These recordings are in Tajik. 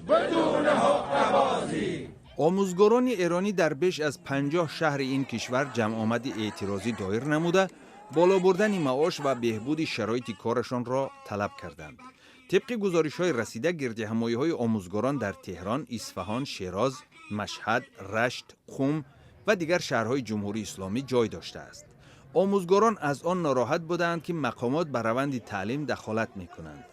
بدون حقه‌بازی. Омӯзгорони эронӣ дар беш аз 50 шаҳри ин кишвар ҷамъомади эътирозӣ доир намуда, боло бурдани маош ва беҳбуди шароити корашонро талаб карданд. Тибқи гузоришҳои расида, гирдиҳамоиҳои омӯзгорон дар Теҳрон, Исфаҳон, Шероз, Машҳад, Рашт, Қум ва дигар шаҳрҳои Ҷумҳурии Исломӣ ҷой доштааст. Омӯзгорон аз он нороҳат будаанд, ки мақомот ба раванди таълим дахолат мекунанд.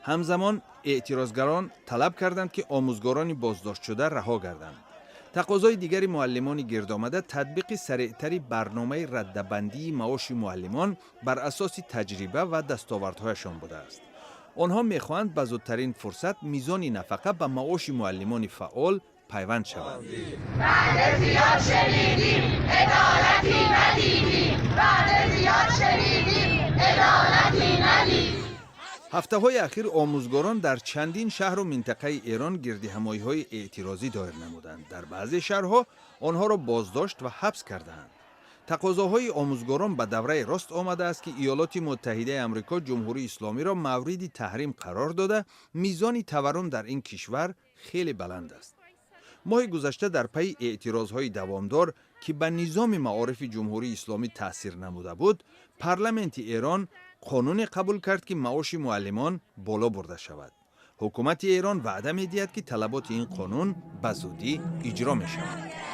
Ҳамзамон эътирозгарон талаб карданд, ки омӯзгорони боздоштшуда раҳо гарданд. Тақозои дигари муаллимони гирдомада татбиқи сареътари барномаи раддабандии маоши муаллимон бар асоси таҷриба ва дастовардҳояшон будааст. Онҳо мехоҳанд, ба зудтарин фурсат мизони нафақа ба маоши муаллимони фаъол пайванд шавад. وعده زیاد شنیدیم، عدالتی ندیدیم. وعده زیاد شنیدیم، عدالتی ندیدیم. Ҳафтаҳои ахир омӯзгорон дар чандин шаҳру минтақаи Эрон гирдиҳамоиҳои эътирозӣ доир намуданд. Дар баъзе шаҳрҳо онҳоро боздошт ва ҳабс кардаанд. Тақозоҳои омӯзгорон ба давраи рост омадааст, ки Иёлоти Муттаҳидаи Амрико Ҷумҳурии Исломиро мавриди таҳрим қарор дода, мизони таваррум дар ин кишвар хеле баланд аст. Моҳи гузашта, дар пайи эътирозҳои давомдор, ки ба низоми маорифи Ҷумҳурии Исломӣ таъсир намуда буд, парламенти Эрон қонуне қабул кард, ки маоши муаллимон боло бурда шавад. Ҳукумати Эрон ваъда медиҳад, ки талаботи ин қонун ба зудӣ иҷро мешавад.